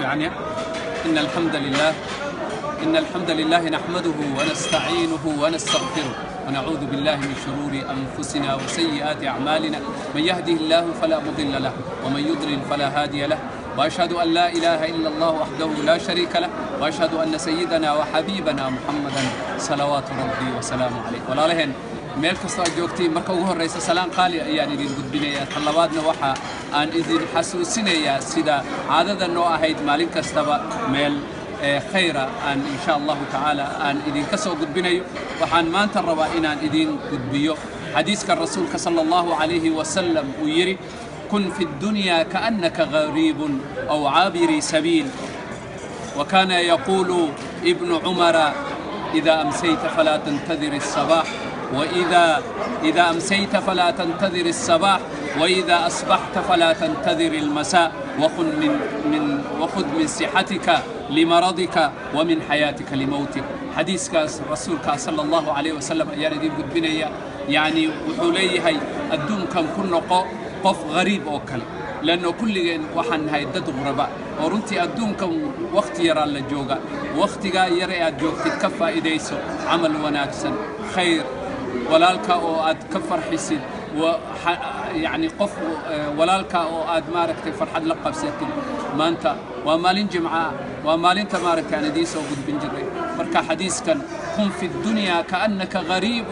Fiican yahay. إن الحمد لله نحمده ونستعينه ونستغفره ونعوذ بالله من شرور أنفسنا وسيئات أعمالنا، من يهده الله فلا مضل له ومن يضلل فلا هادي له، وأشهد أن لا إله إلا الله وحده لا شريك له، وأشهد أن سيدنا وحبيبنا محمدا صلوات ربي وسلامه عليه. Walaalaheen meel kastoo aad joogtiin, marka ugu horraysa salaan qaali ayaan idin gudbinayaa. Tan labaadna waxa aan idin xasuusinayaa, sida caadada noo ahayd, maalin kastaba meel khayra aan insha Allahu tacaala aan idinka soo gudbinayo. Waxaan maanta rabaa inaan idin gudbiyo xadiiska Rasuulka sala Allahu calayhi wasalam uu yidhi: "كن في الدنيا كأنك غريب أو عابر سبيل". وكان يقول ابن عمر: "إذا أمسيت فلا تنتظر الصباح، وإذا أمسيت فلا تنتظر الصباح، وإذا أصبحت فلا تنتظر المساء، وخذ من صحتك لمرضك ومن حياتك لموتك". Xadiiskaas Rasuulka sala Allahu calayh wasalam ayaan idiin gudbinaya. Yacni wuxuu leeyahay, adduunkan ku noqo qof gariib oo kale, lanno kulligeen waxaan nahay dad ghuraba oo runtii adduunkan wakhti yaraa la jooga. Wakhtigaa yar ee aad joogtid ka faa'iidayso, camal wanaagsan, khayr, walaalka oo aad ka farxisid, yacni qof walaalka oo aad maaragtay farxad la qabsatid. Maanta waa maalin Jimca ah, waa maalinta maaragtay aan idiin soo gudbin jirnay. Marka xadiiskan "كن في الدنيا كأنك غريب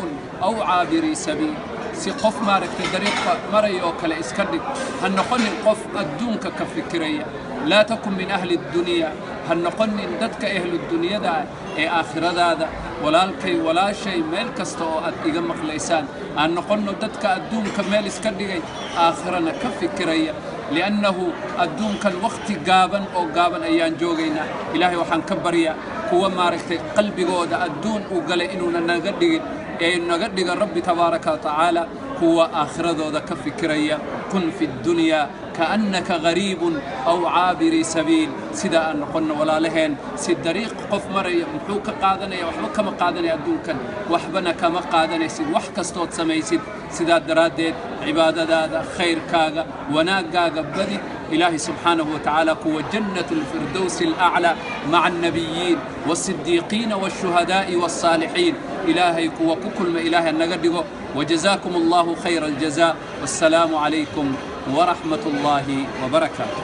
أو عابر سبيل", si qof maaragtay dariiqa maraya oo kale iska dhig. Ha noqonin qof adduunka ka fikiraya. لا تكن من أهل الدنيا. Ha noqonin dadka ehlu dunyada ah ee aakhiradaada. Walaalkay, walaashay, meel kasta oo aad iga maqlaysaan, aan noqonno dadka adduunka meel iska dhigay, aakhirana ka fikiraya, liannahu adduunkan wakhti gaaban oo gaaban ayaan joogaynaa. Ilaahay waxaan ka baryaa kuwa maaragtay qalbigooda adduun uu galay inuuna naga dhigin ee naga dhiga Rabbi tabaaraka wa tacaala kuwa aakhiradooda ka fikiraya. "كن في الدنيا كأنك غريب أو عابر سبيل". Sida aan noqonno, walaalaheen, si dariiq qof maraya. Muxuu ka qaadanaya? Waxba kama qaadanaya adduunkan, waxbana kama qaadanaysid wax kastood samaysid. Sidaa daraaddeed cibaadadaada, khayrkaaga, wanaaggaaga badi. Ilaahay subxaanahu wa tacaala kuwa جنة الفردوس الأعلى مع النبيين والصديقين والشهداء والصالحين Ilaahay kuwa ku kulma Ilaahay naga dhigo. وجزاكم الله خير الجزاء، والسلام عليكم ورحمة الله وبركاته.